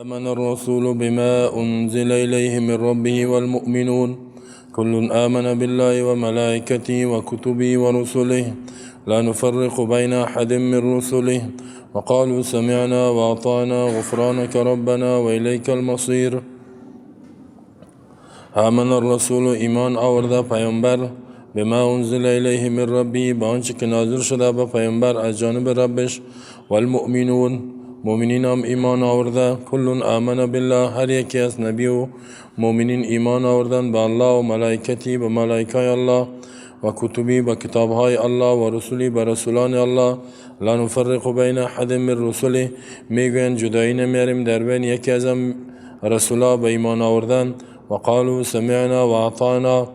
آمن الرسول بما أنزل إليه من ربه والمؤمنون كل آمن بالله وملائكته وكتبه ورسله لا نفرق بين أحد من رسله وقالوا سمعنا وأطعنا غفرانك ربنا وإليك المصير. آمن الرسول ایمان آورده پیامبر بما انزل الیه من ربی، با آنچه که نازل شده به پیامبر از جانب ربش، والمؤمنون مؤمنین هم ایمان آورده، کل آمن بالله هر یکی از نبی و مؤمنین ایمان آوردن به الله و ملائکتی به ملائکه الله و کتبی به کتابهای الله و رسولی به رسولان الله، لا نفرق بین احد من رسوله میگویند جدایی نمیاریم در بین یکی از رسولا به ایمان آوردن، و قالوا سمعنا و اطعنا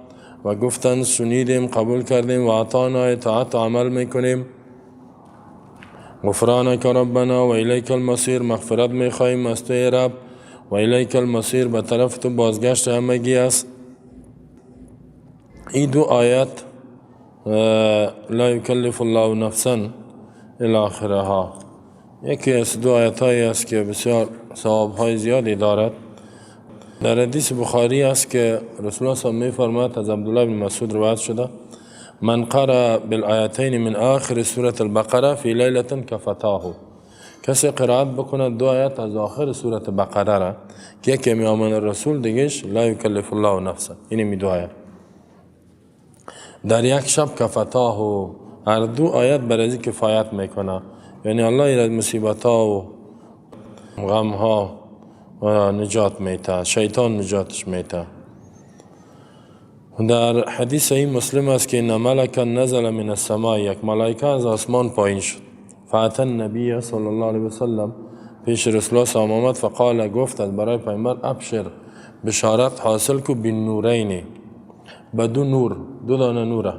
و گفتند شنیدیم قبول کردیم، و اطعنا اطاعت عمل میکنیم، غفرانک ربنا و الیک المصیر مغفرت میخواهیم از توی رب، و الیک المصیر به طرف تو بازگشت همگی است. این دو آیت لا یکلف الله نفسا الی آخرها یکی از دو آیت هایی است که بسیار ثواب های زیادی دارد. در حدیث بخاری است که رسول الله صلی الله علیه و میفرماید، از عبدالله بن مسعود روایت شده، من قرأ بالآیتین من آخر سورة البقره فی لیلة کفتاه، کسی قرائت بکنه دو آیت از آخر سورة بقره را که یکی می آمن الرسول دیگهش لا یکلف الله نفسا، اینه می دو آیت در یک شب کفتاه، هر دو آیت بر از کفایت میکنه، یعنی الله از مصیبت ها و غم ها نجات میته، شیطان نجاتش میته. در حدیث این مسلم است که ان ملکا نزل من السماء، یک ملائکه از آسمان پایین شد، فأتی النبی صلی الله علیه وسلم پیش رسول الله صلی الله علیه و آمد، فقال گفت از برای پیامبر ابشر بشارت حاصل کو بالنورین به دو نور، دو دانه نوره،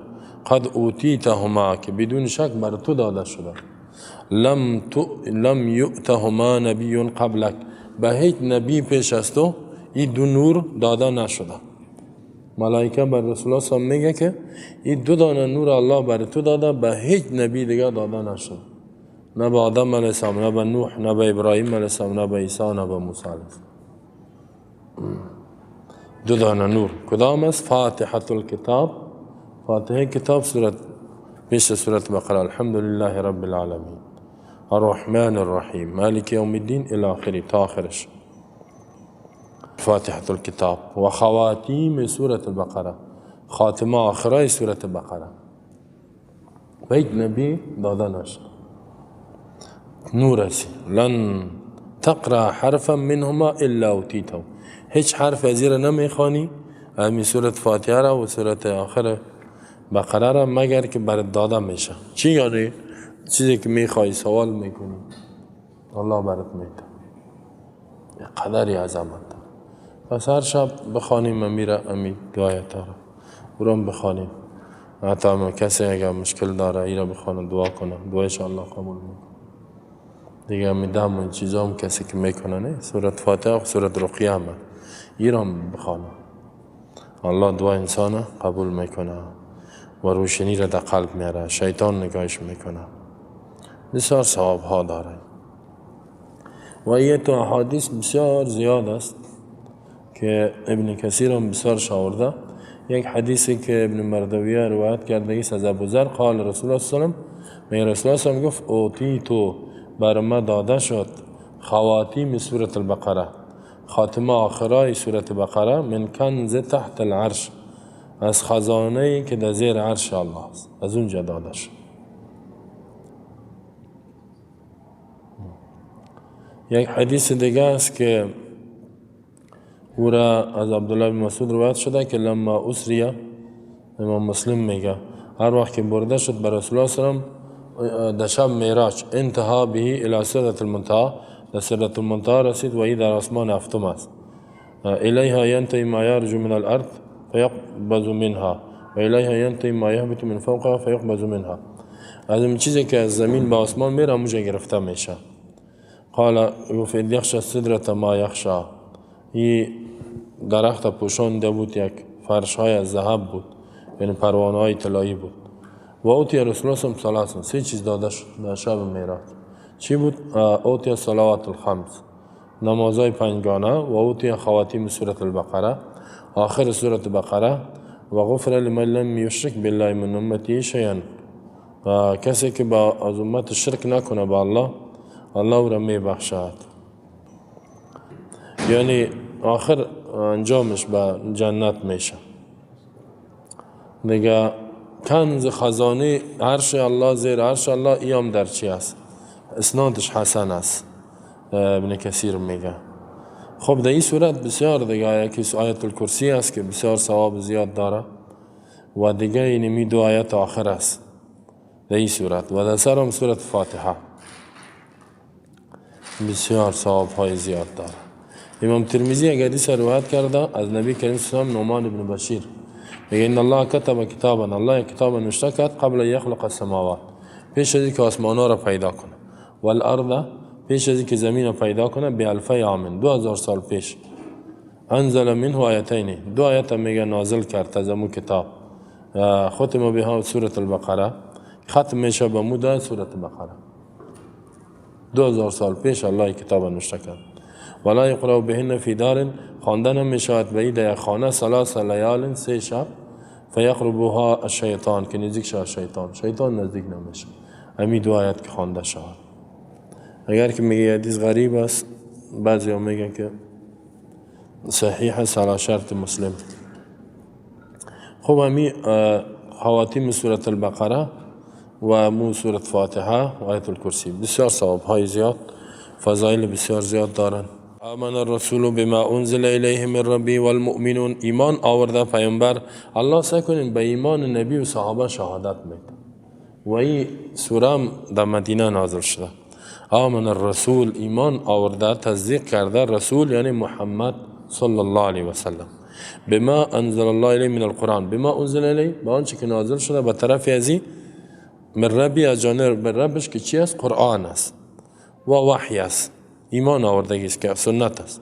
قد اوتیتهما که بدون شک بر تو داده شده، لم یؤتهما نبی قبلک به هیچ نبی پیش از تو این دو نور داده نشده. ملائکه بر رسول الله صلی میگه که این دو دانه نور الله بر تو داده، به هیچ نبی دیگه داده نشده، نه به آدم علیه السلام، نه به نوح، نه به ابراهیم علیه السلام، نه به عیسی، نه به موسی علیه السلام. دو دانه نور کدام است؟ فاتحة الکتاب، فاتحه کتاب سورة پیش سورة بقره، الحمد لله رب العالمین الرحمن الرحیم مالک یوم الدین الی آخره تا آخرش، فاتحة الكتاب و خواتیم سورة البقره، خاتمه آخرای سورة بقره، به هیچ نبی داده نشد. نور است، لن تقرأ حرفا منهما الا اوتیته، هیچ حرف از را نمیخوانی همین سورة فاتحه را و سورة آخر بقره را مگر که برات داده میشه. چی یعنی؟ چیزی که میخوای سوال میکنی الله برات میده، قدری عظمت داره. پس هر شب بخوانیم امیره امی دعای را او بخوانیم، حتی کسی اگر مشکل داره ایرا بخوانه دعا کنه، دعایش الله قبول میکنه دیگه. امی دم و این چیزا هم کسی که میکنه نه سورة فاتحه و سورة رقیه هم ایران بخوانه، الله دعا انسان قبول میکنه و روشنی را در قلب میاره، شیطان نگاهش میکنه، بسیار ثواب ها داره. و یه تو احادیث بسیار زیاد است که ابن کثیر هم بسیار شاورده. یک حدیثی که ابن مردویه روایت کرده است از ابوذر قال رسول الله صلی الله علیه و سلم، رسول الله صلی الله علیه و گفت اوتیتو بر ما داده شد خواتیم سورة البقره، خاتمه آخرای سورة بقره، من کنز تحت العرش، از خزانه ای که در زیر عرش الله است، از اونجا داده شد. یک حدیث دیگه است که او را از عبدالله بن مسعود روایت شده که لما اسریه، امام مسلم میگه هر وقت که برده شد بر رسول الله صلی الله علیه و در شب معراج، انتها به الی سدرة المنتهی، در سدرة المنتهی رسید و ای در آسمان هفتم است. الیها ینتهی ما یرجو من الارض فیقبض منها و الیها ینتهی ما یهبط من فوقها فیقبض منها. از این چیزی که از زمین به آسمان میره همونجا گرفته میشه. قال گفت یخشى السدرة ما یخشى، این درخت پوشانده بود، یک فرش های از ذهب بود، یعنی پروانه های طلایی بود. و اوتی رسول الله صلی الله علیه و سه چیز داده شد در شب معراج. چی بود؟ اوتی صلوات الخمس، نمازهای پنجگانه و اوتی خواتیم سورة البقره، آخر سورة بقره، و غفر لمن لم یشرک بالله من امتی شیئا، و کسی که با از امت شرک نکنه با الله، الله او را میبخشد. یعنی آخر انجامش به جنت میشه دیگه. کنز خزانه عرش الله، زیر عرش الله، ایام در چی است؟ اسنادش حسن است، ابن کثیر میگه. خب در این صورت بسیار دیگه یکی آیت الکرسی است که بسیار ثواب زیاد داره و دیگه اینمی دو آیت آخر است در این صورت و در سرم سورت فاتحه بسیار ثواب های زیاد داره. امام ترمذی یک حدیث روایت کرده از نبی کریم صلی الله علیه و نعمان ابن بشیر، میگه ان الله کتب کتابا، الله کتاب نوشته کرد قبل یخلق السماوات، پیش از اینکه آسمان ها را پیدا کنه، والارض، پیش از اینکه زمین را پیدا کنه، به الف عام، 2000 سال پیش. انزل منه آیتین، دو آیت میگه نازل کرد از امو کتاب، ختم بها سورة البقره، ختم میشه به مو سورة بقره. 2000 سال پیش الله کتاب نوشته کرد. ولا یقرأ بهن فی دار، خواندن میشود به در خانه ثلاث لیال، 3 شب، فیقربها الشیطان، که نزدیک شود شیطان، شیطان نزدیک نمیشه. امی دو آیت که خوانده شود. اگر که میگه حدیث غریب است، بعضی ها میگن که صحیح است علی شرط مسلم. خب امی خواتیم سورة البقره و مو سورة فاتحه و آیت الکرسی بسیار ثواب های زیاد، فضایل بسیار زیاد دارن. آمن الرسول بما انزل الیه من ربی والمؤمنون، ایمان آورده پیامبر. الله سعی کنین به ایمان نبی و صحابه شهادت میده و این سوره در مدینه نازل شده. آمن الرسول، ایمان آورده، تصدیق کرده رسول یعنی محمد صلی الله علیه و سلم، بما انزل الله الیه من القرآن، بما انزل الیه، به آنچه که نازل شده به طرف ازی، من ربی، از جانب ربش که چی است؟ قرآن است و وحی است، ایمان آوردگی است که سنت است.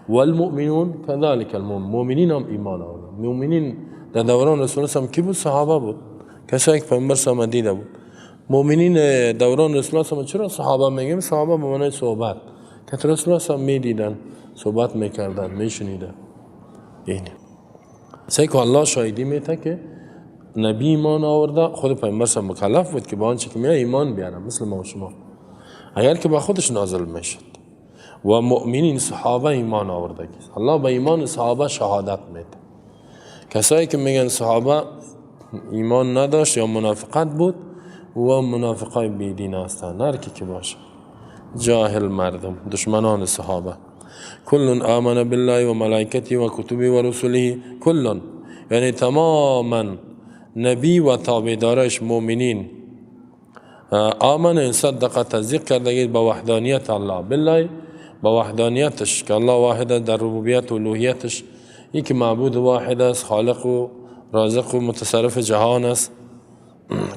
والمؤمنون كذلك المؤمن، مؤمنین هم ایمان آوردن. مؤمنین در دوران رسول الله کی بود؟ صحابه بود، کسایی که پیامبر صلی دیده بود. مؤمنین دوران رسول الله چرا صحابه میگیم؟ صحابه به معنای صحبت، که رسول الله میدیدن، صحبت میکردن، میشنیدن. اینه سعی که الله شاهدی میده که نبی ایمان آورده، خود پیامبر صلی مکلف بود که با آنچه که میاد ایمان بیاره، مثل ما و شما، اگر که با خودش نازل میشد. و مؤمنین صحابه ایمان آورده، الله به ایمان صحابه شهادت میده. کسایی که میگن صحابه ایمان نداشت یا منافقت بود، و منافقای بیدین هستند، هر کی که باشه، جاهل مردم، دشمنان صحابه. کل آمن بالله و ملائکته و کتبه و رسله، کل یعنی تماما نبی و تابعدارش مؤمنین، آمن صدق، تصدیق کرده به وحدانیت الله، بالله به وحدانیتش که الله واحد در ربوبیت و الوهیتش، یکی معبود واحد است، خالق و رازق و متصرف جهان است،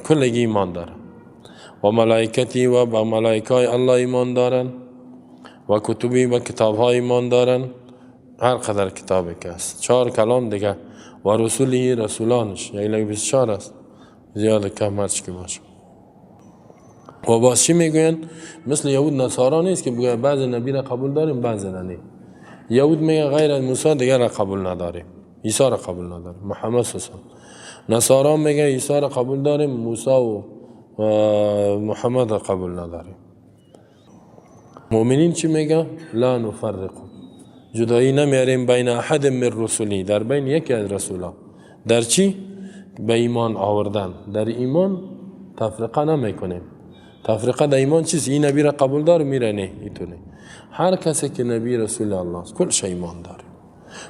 کلگی ایمان داره. و ملائکتی و با ملائکای الله ایمان دارن، و کتبی و کتابهای ایمان دارن، هر قدر کتابی که است، 4 کلام دیگه، و رسولی رسولانش، یعنی 24 است، زیاد کم هرچی که باشه. و باز چی میگوین؟ مثل یهود نصارا نیست که بگوین بعض نبی را قبول داریم بعض نه. یهود میگن غیر از موسی دیگر را قبول نداریم، عیسی را قبول نداریم، محمد صلی الله علیه و نصارا میگن عیسی را قبول داریم، موسی و محمد را قبول نداریم. مؤمنین چی میگن؟ لا نفرق، جدایی نمیاریم بین احد من رسولی، در بین یکی از رسولا. در چی؟ به ایمان آوردن. در ایمان تفرقه نمیکنیم. تفرقه در ایمان چیست؟ این نبی را قبول داره میره نه، اینطوری. هر کسی که نبی رسول الله است کلش ایمان داره.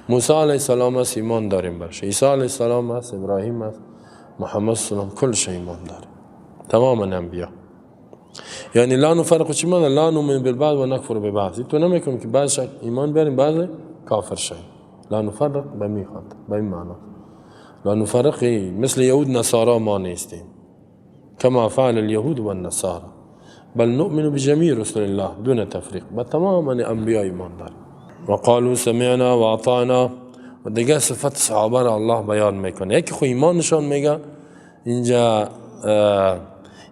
موسی علیه السلام است ایمان داریم برش، عیسی علیه السلام است، ابراهیم است، محمد صلی الله علیه و کلش ایمان داره، تمام انبیا. یعنی لا نفرق چی معنی؟ لا نؤمن بالبعض و نکفر ببعض. تو نمیکنیم که بعض ایمان بیاریم بعض کافر شیم. لا نفرق به میخواد به این معنا. لا نفرق مثل یهود نصارا ما نیستیم، كما فعل اليهود والنصارى، بل نؤمن بجميع رسل الله دون تفريق، به تمام انبیاء ایمان داریم. وقالوا سمعنا واطعنا. و دیگه صفت صحابه را الله بیان میکنه. یکی خو ایمانشان میگه اینجا،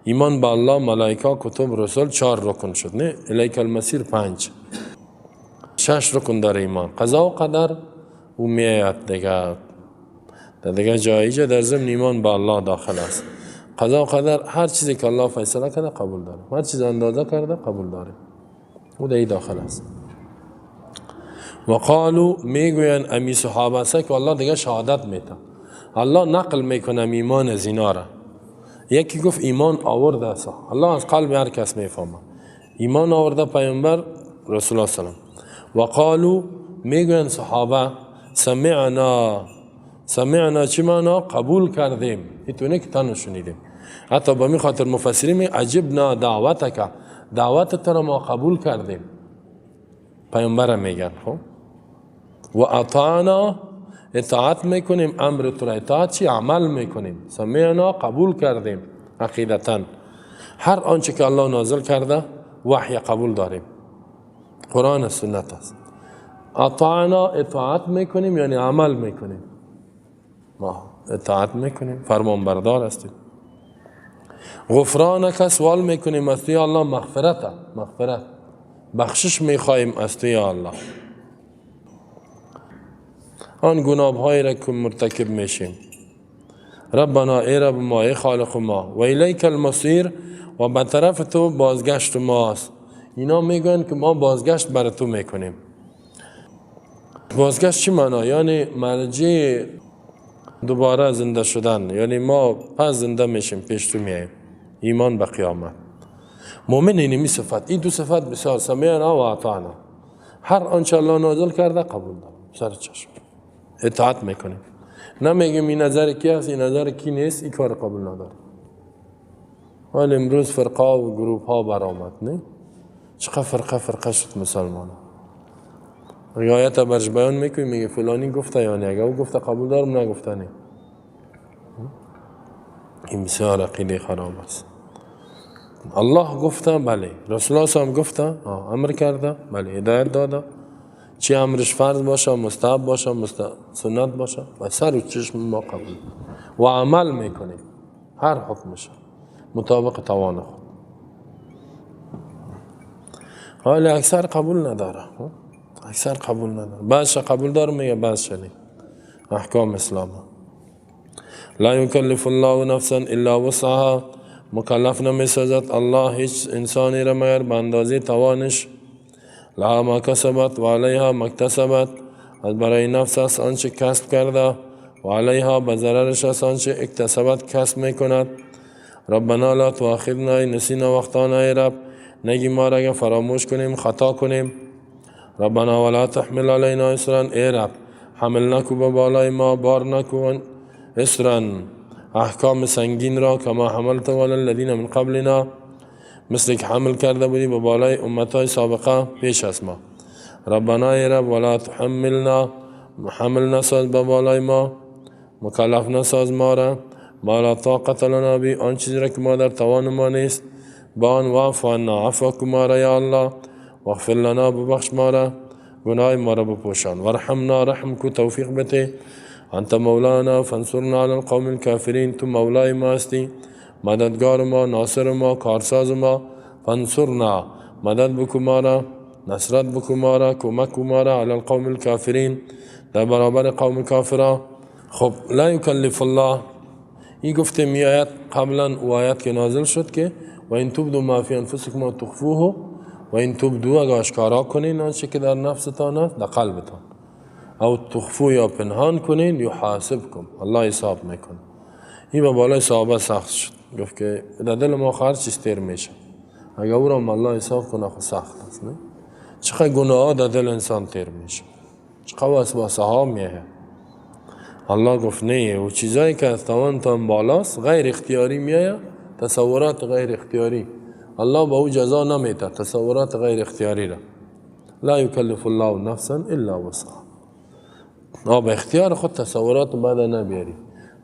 ایمان به الله، ملائکه، کتب، رسول، 4 رکن شد، نه؟ الیک المصیر 5. شش رکن داره ایمان. قضا و قدر او میآید دیگه در دیگه جایی، در ضمن ایمان به الله داخل است. قضا و قدر هر چیزی که الله فیصله کرده قبول داره، هر چیز اندازه کرده قبول داره، او در داخل است. و قالو میگوین امی صحابه است که الله دیگه شهادت میده، الله نقل میکنه ایمان از اینا را. یکی گفت ایمان آورده است، الله از قلب هر کس میفهمه ایمان آورده پیامبر رسول الله صلی الله علیه و. قالو میگوین صحابه سمعنا. سمعنا چی معنا؟ قبول کردیم، ایتونه که تنو شنیدیم. حتی به می خاطر مفسرین می عجبنا دعوتک، دعوت تو را ما قبول کردیم، پیامبر میگن. خب و اطعنا، اطاعت میکنیم امر تو را. اطاعت چی؟ عمل میکنیم. سمعنا قبول کردیم عقیدتا، هر آنچه که الله نازل کرده وحی قبول داریم، قرآن و سنت است. اطعنا اطاعت میکنیم یعنی عمل میکنیم، ما اطاعت میکنیم، فرمان بردار هستیم. غفرانک سوال میکنیم از توی الله مغفرت، مغفرت بخشش میخواهیم از توی الله. آن گناه‌هایی را که مرتکب میشیم. ربنا ای رب ما، ای خالق ما، و الیک المصیر، و به طرف تو بازگشت ماست. اینا میگن که ما بازگشت بر تو میکنیم. بازگشت چی معنا؟ یعنی مرجع دوباره زنده شدن، یعنی ما پس زنده میشیم، پیش تو میاییم. ایمان به قیامت. مؤمن اینمی صفت، این دو صفت بسیار، سمعنا و اطعنا، هر آنچه الله نازل کرده قبول داریم، سر چشم اطاعت میکنیم. نمیگیم این نظر کی هست این نظر کی نیست، این کار قبول نداره. ولی امروز فرقه و گروپ ها برآمد، نه چقدر فرقه فرقه شد مسلمان. رعایت برش بیان میکنی، میگه فلانی گفته، یعنی اگه او گفته قبول دارم، نگفته نه. این بسیار عقیده خراب است. الله گفته بله، رسول الله هم گفته، امر کرده بله، هدایت داده، چی امرش فرض باشه، مستحب باشه، سنت باشه، و سر و چشم ما قبول و عمل میکنیم هر حکمش مطابق توان خود. حالا اکثر قبول نداره، اکثر قبول نداره، بعضش قبول داره میگه بعضش نه. احکام اسلام لا یکلف الله نفسا الا وسعها، مکلف نمیسازد الله هیچ انسانی را مگر به اندازه توانش. لها ما کسبت و علیها ما اکتسبت، از برای نفس است آنچه کسب کرده، و علیها به ضررش است آنچه اکتسبت کسب میکند. ربنا لا تؤاخذنا ان نسینا واخطانا، ای رب نگی ما را اگر فراموش کنیم خطا کنیم. ربنا ولا تحمل علینا اصرا، ای رب حمل نکو به بالای ما، بار نکو اصرا احکام سنگین را، کما حملت علی الذین من قبلنا، مثل که حمل کرده بودی به بالای امتهای سابقه پیش از ما. ربنا ای رب ولا تحملنا، حمل نساز به بالای ما، مکلف نساز ما را، ما لا طاقت لنا به، آن چیزی را که ما در توان ما نیست، با آن واعف عنا، عفو کن ما را یا الله، واغفر لنا، ببخش ما را، گناه ما را بپوشان، وارحمنا، رحم کو توفیق بده، انت مولانا فانصرنا علی القوم الکافرین، تو مولای ما هستی، مددگار ما، ناصر ما، کارساز ما، فانصرنا، مدد بکو ما را، نصرت بکو ما را، کمک کو ما را، علی القوم الکافرین، در برابر قوم کافرا. خب لا یکلف الله، این گفته می آیت قبلا او آیت که نازل شد که و این تبدو ما فی انفسکم و تخفوه، و این تبدو اگر آشکارا کنین آنچه که در نفستان است، در قلبتان، او تخفو یا پنهان کنین، یحاسبکم، الله حساب میکنه. این به بالای صحابه سخت شد، گفت که در دل ما هر چیز تیر میشه، اگر او را الله حساب کنه خب سخت است. نه چقدر گناه در دل انسان تیر میشه، چقدر وسوسه ها میه. الله گفت نه، و چیزایی که از توانتان بالاست غیر اختیاری میایه، تصورات غیر اختیاری، الله به او جزا نمیده تصورات غیر اختیاری را. لا یکلف الله نفسا الا وسعها، به اختیار خود تصورات بد نبیاری،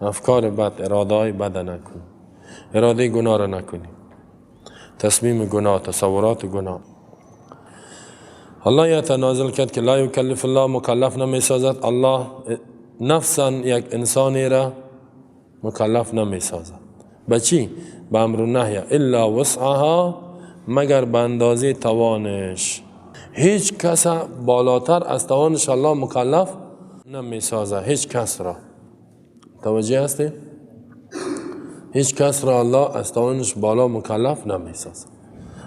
افکار بد، اراده های بد نکنی، اراده گناه را نکنی، تصمیم گناه، تصورات گناه. الله یتنازل کرد که لا یکلف الله، مکلف نمی سازد الله نفسا، یک انسانی را مکلف نمی سازد به چی؟ به امر و نهی، الا وسعها، مگر به اندازه توانش. هیچ کس بالاتر از توانش الله مکلف نمیسازه، هیچ کس را. توجه هستی؟ هیچ کس را الله از توانش بالا مکلف نمیسازه.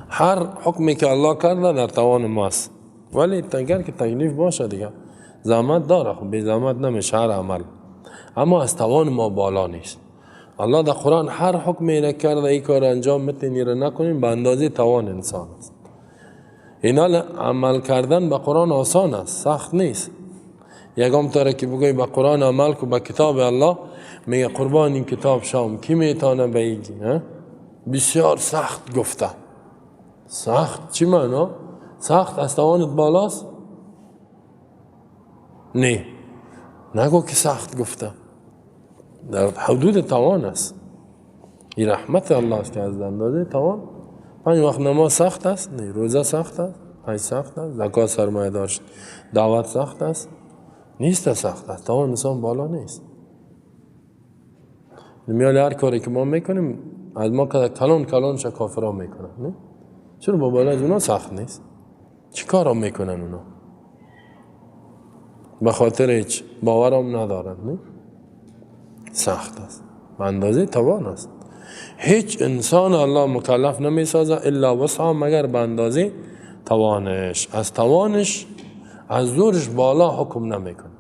هر حکمی که الله کرده در توان ماست، ولی اگر که تکلیف باشه دیگه زحمت داره، خب بی زحمت نمیشه هر عمل، اما از توان ما بالا نیست. الله در قرآن هر حکمی را کرده این کار انجام بتین را نکنین به اندازه توان انسان است. اینا عمل کردن به قرآن آسان است، سخت نیست. یکم تاره که بگوی به قرآن عمل کو، به کتاب الله، میگه قربان این کتاب شام کی میتانه به ایگی؟ بسیار سخت گفته. سخت چی معنا؟ سخت از توانت بالاست؟ نه، نگو که سخت گفته، در حدود توان است. این رحمت الله است که از اندازه توان. 5 وقت نماز سخت است؟ نه. روزه سخت است؟ حج سخت است؟ زکات سرمایه داشت، دعوت سخت است؟ نیست، سخت است. توان انسان بالا نیست. میال هر کاری که ما میکنیم از ما که کلان کلان کافرا میکنن، نه؟ چرا با بالا از اونا سخت نیست؟ چی کارا میکنن اونا؟ به خاطر هیچ باورم ندارن، نه؟ سخت است، به اندازه توان است. هیچ انسان الله مکلف نمیسازه الا وسعه، مگر به اندازه توانش. از توانش، از زورش بالا حکم نمیکنه.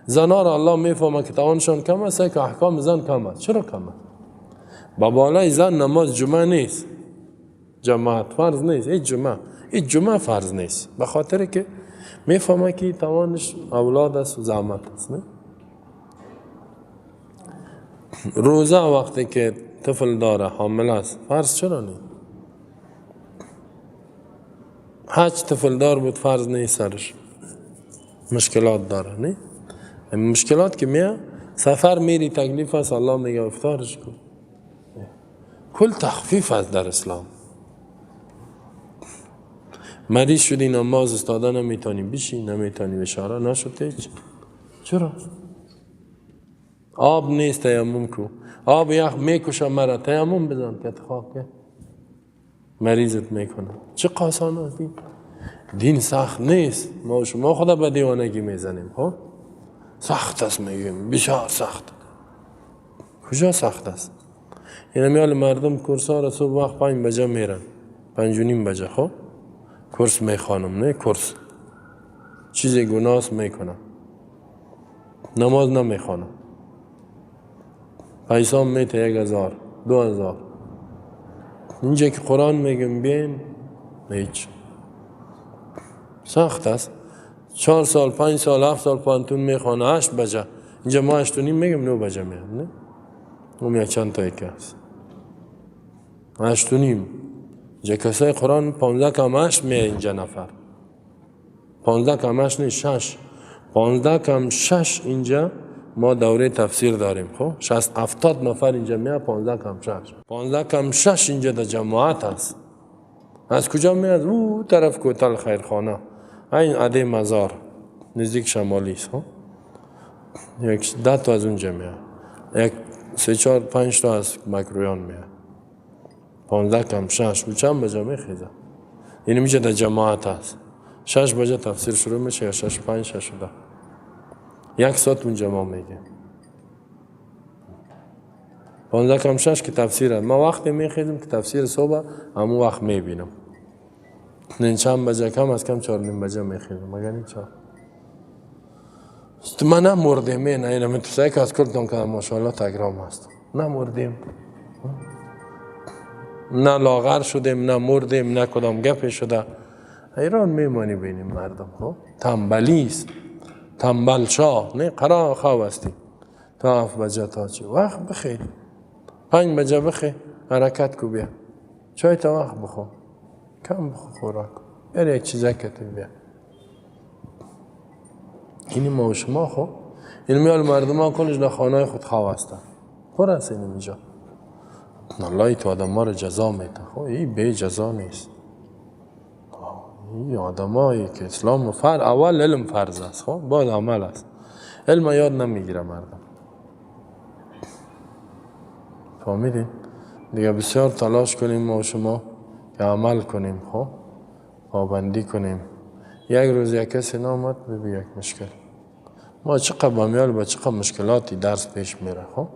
زنها را الله میفهمه که توانشان کم است، که احکام زن کم است. چرا کم است؟ با بالای زن نماز جمعه نیست، جماعت فرض نیست، هیچ جمعه، هیچ جمعه فرض نیست، به خاطر که میفهمه که توانش اولاد است و زحمت است. نه؟ روزه وقتی که طفل داره، حامل است، فرض چرا نیست؟ حج طفل دار بود فرض نیست سرش، مشکلات داره، نه؟ مشکلات که میاد سفر میری تکلیف است، الله میگه افطارش کن. کل تخفیف است در اسلام. مریض شدی نماز استاده نمیتونی بشی، نمیتونی اشاره نشد هیچ. چرا؟ آب نیست تیمم کو، آب یخ میکشه مرا، تیمم بزن که خاک مریضت میکنه. چه آسان است دین. دین سخت نیست. ما شما خدا به دیوانگی میزنیم. خب سخت است میگیم، بسیار سخت. کجا سخت است؟ این میال مردم کورس ها را صبح وقت 5 بجه میرن، 5:30 بجه. خب کورس میخوانم، نه کورس چیزی گناس میکنم، نماز نمیخوانم، پیسام میته 1000 2000. اینجا که قرآن میگم بین هیچ سخت است. 4 سال 5 سال 7 سال پانتون میخوانه، 8 بجه. اینجا ما 8:30 میگم 9 بجه میام، نه اون یا چند تا که هست 8:30. اینجا کسای قرآن 15 کم 8 میه اینجا نفر، 15 کم 8 نیست، 6، 15 کم 6 اینجا ما دوره تفسیر داریم. خب 60 70 نفر اینجا میاد، 15 کم 6، 15 کم 6 اینجا در جماعت هست. از کجا میاد؟ او طرف کوتل خیرخانه، این عده مزار نزدیک شمالی است. خب یک 10 تا از اونجا میاد، یک 3 4 5 تا از مکرویان میاد. 15 کم 6 و چند بجه میخیزه؟ یعنی میشه در جماعت هست. 6 بجه تفسیر شروع میشه یا 6 5 6 ده، 1 ساعت اونجا ما میگه. 15 کم 6 که تفسیر هست. ما وقتی میخیزم که تفسیر صبح همون وقت میبینم. این چند بجه؟ کم از کم 4:30 بجه میخیزم، مگر این 4. ما نمردیم، نه اینم تو سعی که از کلتون که ماشاءالله تگرام هست، نمردیم، نه لاغر شدیم، نه مردیم، نه کدام گپی شده. حیران میمانی بینیم مردم. خب تنبلی است، تنبل شاه، نه قرار خواب هستی تا 7 بجه تا چی وقت بخیر، 5 بجه بخیر حرکت کو بیا، چای تا وقت بخور، کم بخور خوراک، یعنی یک چیزه که تو بیا. این ما و شما خب این میال مردم ها کلش در خانه خود خواب هستن، پر هست این اینجا. الله تو آدم ها رو جزا میده. خب این بی جزا نیست. این آدم هایی که اسلام فر اول علم فرض است، خب بعد عمل است. علم یاد نمیگیره مردم، فهمیدین؟ دیگه بسیار تلاش کنیم ما و شما که عمل کنیم، خب پابندی کنیم. یک روز یک کسی نامد ببین یک مشکل. ما چقدر بامیال با چقدر مشکلاتی درس پیش میره، خب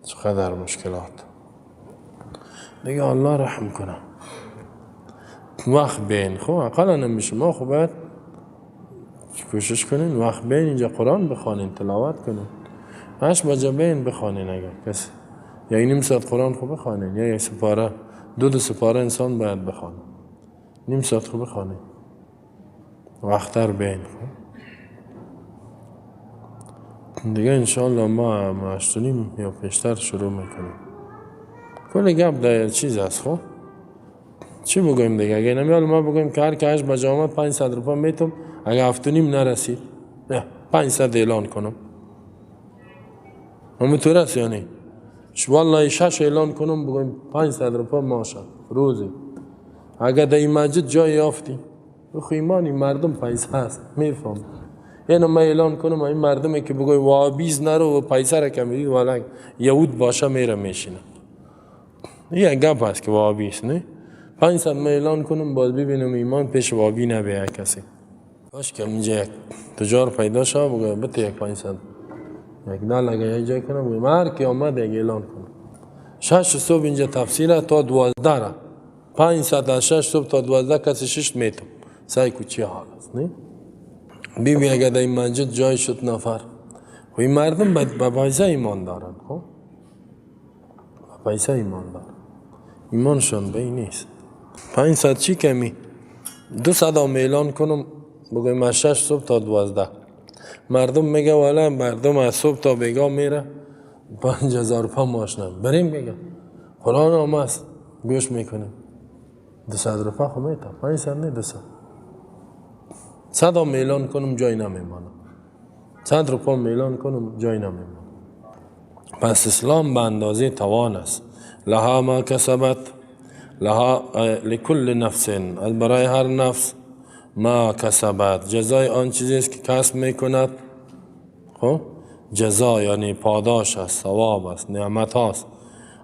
چقدر مشکلات دیگه. الله رحم کنه. وقت بین، خب اقلا نمیشه، ما خب باید کوشش کنین وقت بین اینجا قرآن بخوانین، تلاوت کنین، 8 بجه بین بخوانین. اگر کسی یا نیم ساعت قرآن خوب بخوانین، یا یک سپاره، دو سپاره انسان باید بخوانه، نیم ساعت خوب بخوانین، وقتر بین. خب دیگه انشالله ما 8:30 یا پیشتر شروع میکنیم. کل گپ در چیز است. خب چی بگویم دیگه؟ اگه نمیال ما بگویم که هر که 8 بجه آمد 500 روپا میتم، اگه 7:30 نرسید 500 اعلان کنم. همونطور است یعنی والله 6 اعلان کنم بگویم 500 روپا ماشه روزی. اگه در این مسجد جای یافتی، خو ایمانی مردم پیسه هست میفهم. اینو ما اعلان کنم این مردمی که بگوی وابیز نرو و پیسه را که میدید والا یهود باشه میره میشینه. یه گپ هست که وابیز نه. 500 ما اعلان کنم باز ببینم ایمان پیش وابی نبیه کسی. کاش که اینجا یک تجار پیدا شد بگوی بته یک 500 یک دل اگه یک جای کنم بگوی هر کی آمد یک اعلان کنم. 6 صبح اینجا تفسیر تا 12 را 500 از 6 صبح تا 12 کسی 6 میتم. سعی کو چی حال است نه؟ بیبی اگه در این مسجد جای شد نفر، خب این مردم به پیسه ایمان دارن. خب به پیسه ایمان دارن، ایمانشان به این نیست. 500 چی کمی؟ 200 هم اعلان کنم بگویم از 6 صبح تا 12 مردم میگه والا مردم از صبح تا بیگاه میره 5000 روپا معاش نم بریم. میگه قرآن هم است گوش میکنیم. 200 روپا خب میتم، 500 نه 200. 100 هم اعلان کنم جای نمیمانم، 100 روپا اعلان کنم جای نمیمانم. پس اسلام به اندازه توان است. لها ما کسبت، لها لکل نفس، از برای هر نفس ما کسبت، جزای آن چیزی است که کسب میکند. خب جزا یعنی پاداش است، ثواب است، نعمت هاست.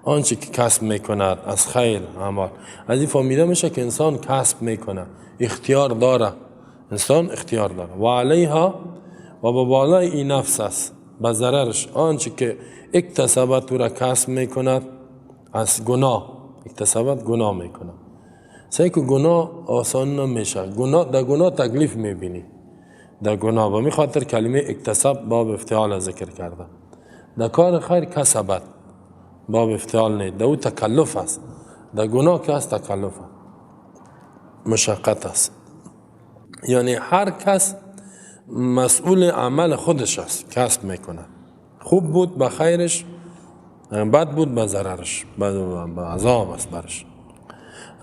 آنچه که کسب میکند از خیر اعمال. از این فهمیده میشه که انسان کسب میکنه، اختیار داره، انسان اختیار داره. و علیها و به بالای این نفس است، به ضررش آنچه که اکتسبت او را کسب میکند از گناه، اکتسبت گناه میکنه. سعی که گناه آسان نمیشه، گناه در گناه تکلیف میبینی، در گناه. به می خاطر کلمه اکتسب باب افتعال ذکر کرده. در کار خیر کسبت باب افتعال نه، در او تکلف است. در گناه که است تکلف است، مشقت است. یعنی هر کس مسئول عمل خودش است، کسب میکنه. خوب بود به خیرش، بد بود به ضررش، به عذاب است برش.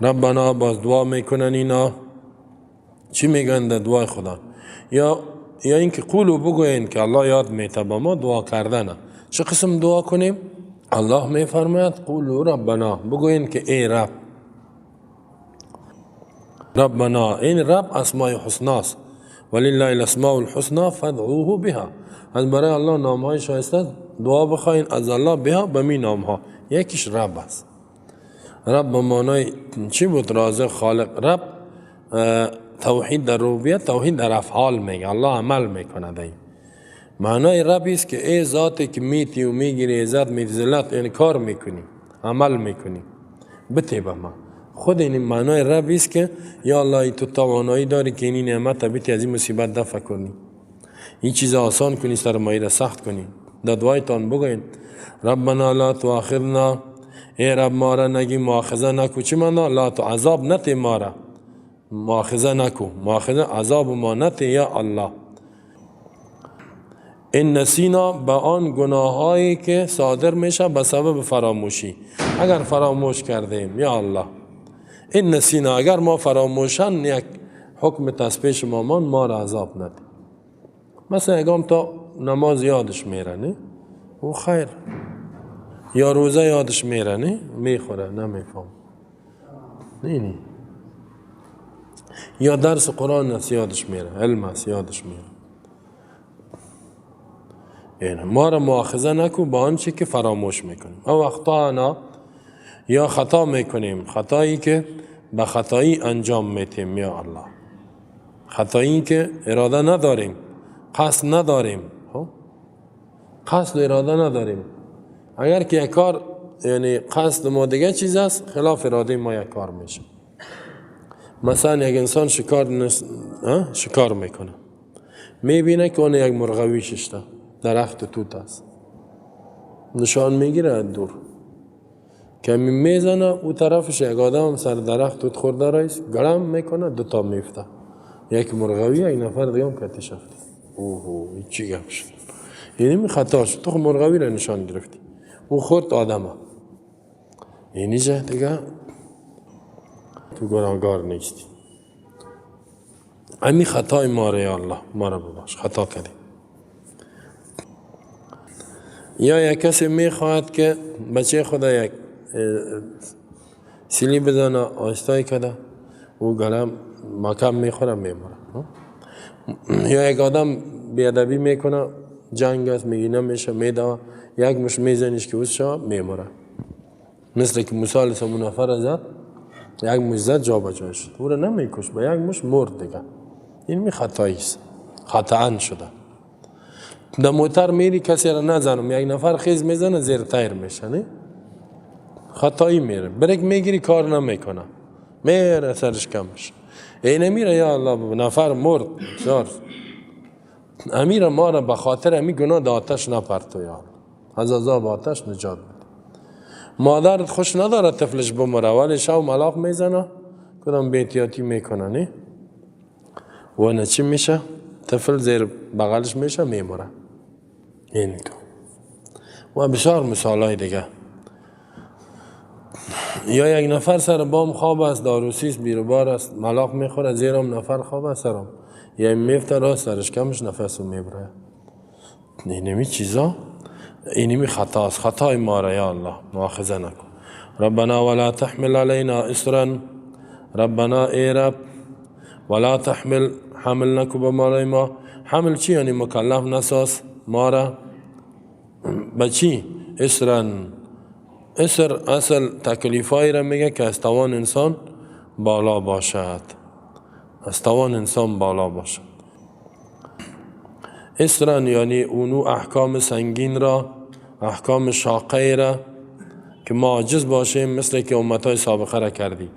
ربنا باز دعا میکنن اینا. چی میگن در دعای خدا؟ یا اینکه قولو بگوین که الله یاد میته با ما دعا کردنه. چه قسم دعا کنیم؟ الله میفرماید قولو ربنا، بگوین که ای رب. ربنا، این رب اسماء حسناست، ولله الاسماء الحسنى فادعوه بها. از برای الله نامهای شایسته دعا بخواین از الله بها، به می نامها. یکیش رب است. رب به معنای چی بود؟ رازق، خالق. رب توحید در ربوبیت، توحید در افعال میگه، الله عمل میکنه. این معنای رب است که ای ذاتی که میتی و میگیری، عزت میتی، ذلت، یعنی کار میکنی، عمل میکنی، بتی به ما. خود این معنای رب است که یا الله تو توانایی داری که این نعمت بیتی، از این مصیبت دفع کنی، این چیز آسان کنی، سر مایی را سخت کنی. در دعایتان بگوین ربنا لا تؤاخذنا، ای رب ما را نگی مؤاخذه نکو. چی معنا؟ لا تو عذاب نتی، ما را مؤاخذه نکو، مؤاخذه عذاب ما نتی یا الله. این نسینا، به آن گناهایی که صادر میشه به سبب فراموشی. اگر فراموش کردیم یا الله، این نسینا، اگر ما فراموشن یک حکم تسبیح مامان ما را عذاب نده. مثلا اگام تا نماز یادش میره نه، او خیر، یا روزه یادش میره نه، میخوره نمیفهم نه نه، یا درس قرآن است یادش میره، علم است یادش میره. یعنی ما را مؤاخذه نکو با آنچه که فراموش میکنیم. او اخطانا، یا خطا میکنیم، خطایی که به خطایی انجام میتیم یا الله. خطایی که اراده نداریم، قصد نداریم، قصد و اراده نداریم. اگر که یک کار یعنی قصد ما دیگه چیز است، خلاف اراده ما یک کار میشه. مثلا یک انسان شکار میکنه، میبینه که اون یک مرغوی ششته درخت توت است، نشان میگیره از دور که میزنه، او طرفش یک آدم سر درخت توت خورده رئیس گرم میکنه، دوتا میفته، یک مرغوی یک نفر دیگه هم کتش افته. اوه چی گپ شد؟ یعنی خطا شد، تو مرغوی را نشان گرفتی، او خورد آدمه، یعنی جه دیگه تو گناهگار نیستی. امی خطای ما را یا الله ما را ببخش، خطا کردیم. یا یک کسی میخواهد که بچه خدا یک سیلی بزنه، آستای کده، او گلم مکم میخوره میموره. یا یک آدم بیادبی میکنه، جنگ است، میگی نمیشه، میدوه، یک مش میزنیش که اوز میموره. مثل که موسی علیه السلام نفر زد، یک مش زد جا به جای شد، او را نمیکش، با یک مش مرد دیگه. این می خطایی است، خطا شده. در موتر میری کسی را نزنم، یک نفر خیز میزنه زیر تایر میشه، نه؟ خطایی میره، بریک میگیری کار نمیکنه، میره سرش کم میشه، این میره یا الله نفر مرد. زار امیر ما را به خاطر امی گناه در آتش نپرتو یا از عذاب آتش نجات بده. مادر خوش نداره طفلش بمره، ولی شو ملاق میزنه، کدام بی‌احتیاطی میکنه، نه؟ و نه چی میشه؟ طفل زیر بغلش میشه میمره. این تو و بسیار مثال های دیگه. یا یک نفر سر بام خواب است، داروسی است، بیروبار است، ملاق میخوره، زیرم نفر خواب است، سرم یا میفته راست سرش کمش نفسو میبره. اینمی چیزا، اینمی خطاست، خطای ما را یا الله مؤاخذه نکن. ربنا ولا تحمل علينا اصرا، ربنا ای رب، ولا تحمل حمل نکو به مالای ما. حمل چی؟ یعنی مکلف نساز ما را به چی؟ اصرا. اصر اصل تکلیفایی را میگه که از توان انسان بالا باشد، از توان انسان بالا باشد. اصرا یعنی اونو احکام سنگین را، احکام شاقه را که ما عاجز باشیم، مثل که امتای سابقه را کردی.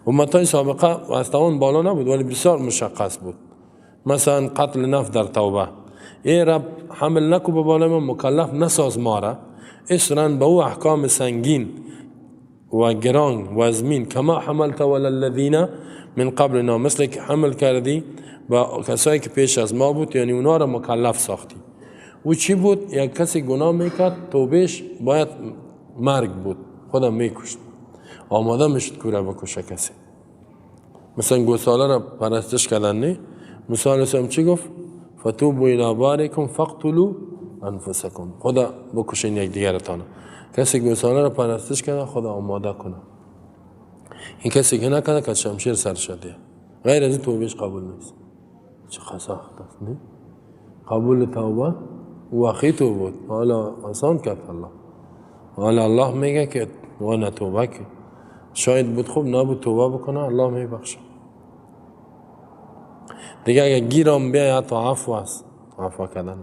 امتای سابقه از توان بالا نبود ولی بسیار مشخص بود. مثلا قتل نفس در توبه، ای رب حمل نکو به بالای ما، مکلف نساز ما را اصرا به او احکام سنگین و گران و زمین، کما حملت ولی الذین من قبلنا، مثل که حمل کردی با کسایی که پیش از ما بود، یعنی اونا را مکلف ساختی. او چی بود؟ یک کسی گناه میکرد، توبهش باید مرگ بود، خودم میکشت، آماده میشد کوره بکشه کسی. مثلا گوساله را پرستش کردن، نه؟ موسی علیه السلام چی گفت؟ فتوبوا الی بارئکم فاقتلوا انفسکم، خدا بکشین یک دیگرتان. کسی گوساله را پرستش کرده خدا آماده کنه، این کسی که نکنه که شمشیر سر شده، غیر از این توبهش قبول نیست. چه سخت است، نه؟ قبول توبه وقتی تو بود، حالا آسان کرد الله. حالا الله میگه که وانا توبه که شاید بود خوب نبود توبه بکنه، الله میبخشه دیگه. اگه گیرم بیای حتی عفو است، عفو کردن.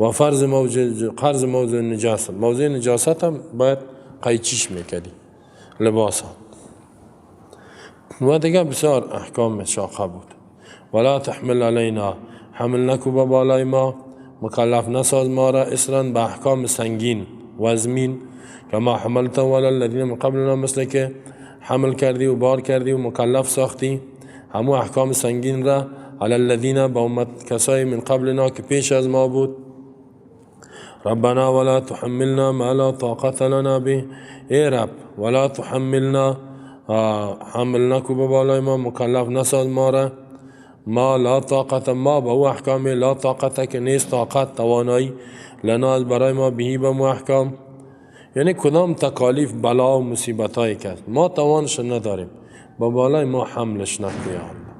و فرض موضوع قرض موضوع نجاست، موضوع نجاست هم باید قیچیش میکردی لباس. و دیگه بسیار احکام شاقه بود. ولا تحمل علینا، حمل نکو به بالای ما، مکلف نساز ما را اصرا به احکام سنگین وزمین، کما حملت ولی الذین من قبلنا، مثل که حمل کردی و بار کردی و مکلف ساختی همو احکام سنگین را، علی الذین با امت کسای من قبلنا که پیش از ما بود. ربنا ولا تحملنا ما لا طاقت لنا به، ای رب ولا تحملنا، حمل نکو به بالای ما، مکلف نساز ما را، ما لا طاقت، ما به او احکام لا طاقت که نیست طاقت توانایی، لنا از برای ما، بهی به مو احکام، یعنی کدام تکالیف بلا و مصیبت هایی که ما توانش نداریم با بالای ما حملش نکو یا الله،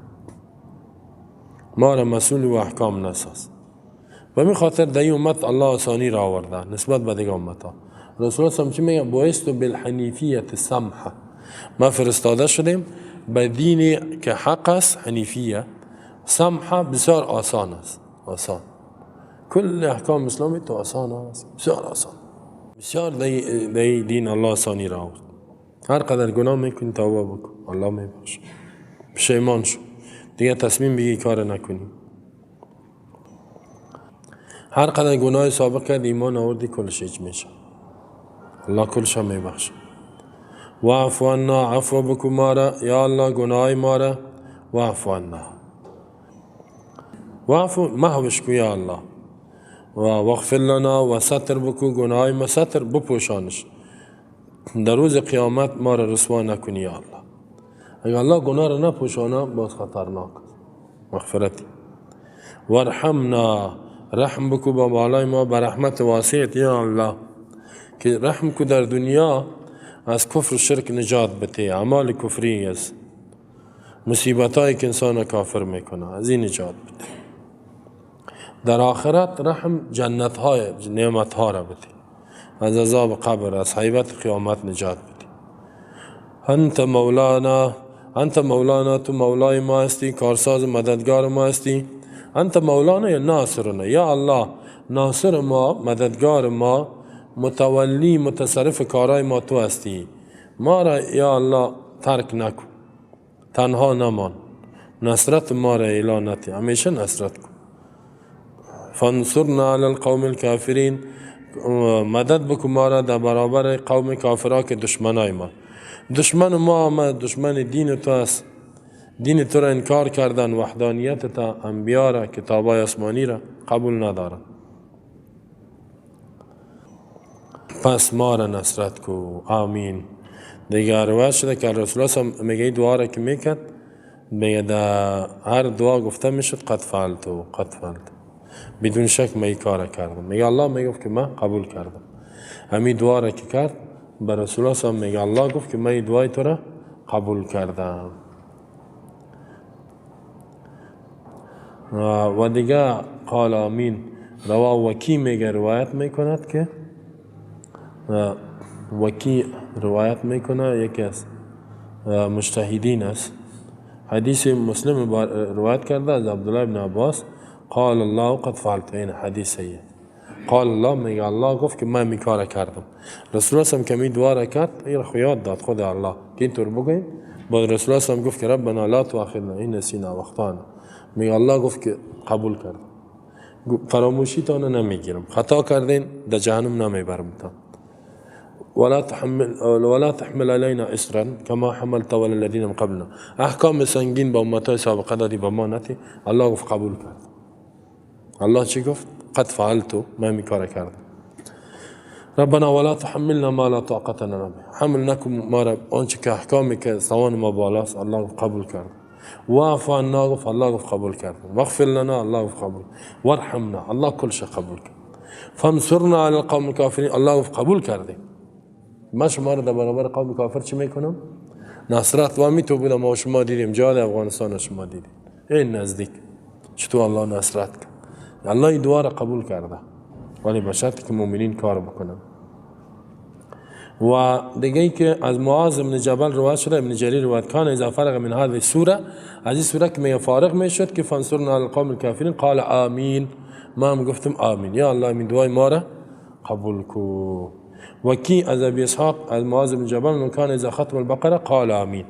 ما را مسئول و احکام نساز. به می خاطر در این امت الله آسانی را آورده نسبت به دیگه امت ها. رسول الله چی میگه؟ بعثت بالحنیفیت سمحه، ما فرستاده شدیم به دینی که حق است، حنیفیه، سمحه بسیار آسان است. آسان، کل احکام اسلامی تو آسان است، بسیار آسان، بسیار دی دین الله آسانی را آورد. هر قدر گناه میکنی توبه بکن، الله میبخشه، پشیمان شو، دیگه تصمیم بگی کار نکنی. هر قدر گناه سابق کرد ایمان آوردی کلش هیچ میشه، الله کلش هم میبخشه. واعف عنا، عفو بکو ما را یا الله، گناه ما را واعف عنا، واعفو محوش کو یا الله، و واغفر لنا و ستر بکو گناه ما، ستر بپوشانش، در روز قیامت ما را رسوا نکنی یا الله. اگر الله گناه را نپوشانه باز خطرناک مغفرتی. وارحمنا، رحم بکو با بالای ما به رحمت واسعت یا الله، که رحم کو در دنیا از کفر و شرک نجات بده، اعمال کفری است، مصیبت هایی که انسان کافر میکنه از این نجات بده. در آخرت رحم جنت های نعمت ها را بده، از عذاب قبر، از هیبت قیامت نجات بده. انت مولانا، انت مولانا، تو مولای ما هستی، کارساز مددگار ما هستی. انت مولانا یا ناصرنا، یا الله ناصر ما، مددگار ما، متولی متصرف کارای ما تو هستی. ما را یا الله ترک نکن، تنها نمان، نصرت ما را اعلان نتی، همیشه نصرت کن. فانصرنا علی القوم الکافرین، مدد بکن ما را در برابر قوم کافرها که دشمنای ما، دشمن ما آمد، دشمن دین تو است، دین تو را انکار کردن، وحدانیت تا، انبیا را، کتابای آسمانی را قبول ندارن. پس ما را نصرت کو، آمین. دیگه روایت شده که رسول الله میگه دعا را که میکرد، میگه در هر دعا گفته میشد قد فعلت و قد فعلت، بدون شک من این کار کردم. میگه الله میگفت که من قبول کردم. همین دعا را که کرد به رسول الله میگه الله گفت که من این دعای تو را قبول کردم. و دیگه قال آمین. روا وکی میگه روایت میکند که وکی روایت میکنه، یکی از مجتهدین است، حدیث مسلم روایت کرده از عبدالله بن عباس، قال الله قد فعلت، این حدیث قال الله، میگه الله گفت که من می کار کردم. رسول الله هم که می دعا را کرد، این را یاد داد خود الله که اینطور بگوین. بعد رسول الله هم گفت که ربنا لا تؤاخذنا ان نسینا واخطانا، میگه الله گفت که قبول کردم، فراموشی تانه نمیگیرم، خطا کردین در جهنم نمیبرم تا. ولا تحمل علينا اسرا كما حملت على الذين من قبلنا، احکام سنگین با امتای سابقه دادی با ما نتی. الله گفت قبول کرد. الله چی گفت؟ قد فعلت، من می کار کردم. ربنا ولا تحملنا ما لا طاقة لنا به، حمل نکن ما را آنچه که احکامی که توان ما بالاست. الله گفت قبول کرد. واعف عنا، گفت الله گفت قبول کرد. واغفر لنا، الله گفت قبول. وارحمنا، الله کلش قبول کرد. فانصرنا على القوم الكافرین، الله گفت قبول کردیم. ما شما را در برابر قوم کافر چی میکنم؟ نصرت. و می تو بودم ما شما دیدیم جهاد افغانستان شما دیدیم، این نزدیک چطور الله نصرت کرد. الله این دعا را قبول کرده، ولی به شرطی که مؤمنین کار بکنن. و دیگه ای که از معاذ بن جبل روایت شده، ابن جریر روایت کان اذا فرغ من هذه السوره، از این سوره که می فارغ میشد که فانصرنا علی القوم الکافرین قال آمین، ما هم گفتم آمین، یا الله این دعای ما را قبول کو. وکی از ابی اسحاق از معاذ بن جبل کان اذا ختم البقره قال آمین،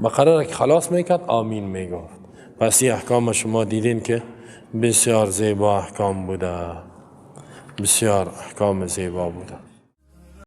بقره را که خلاص میکرد آمین میگفت. پس این احکام شما دیدین که بسیار زیبا احکام بوده، بسیار احکام زیبا بوده.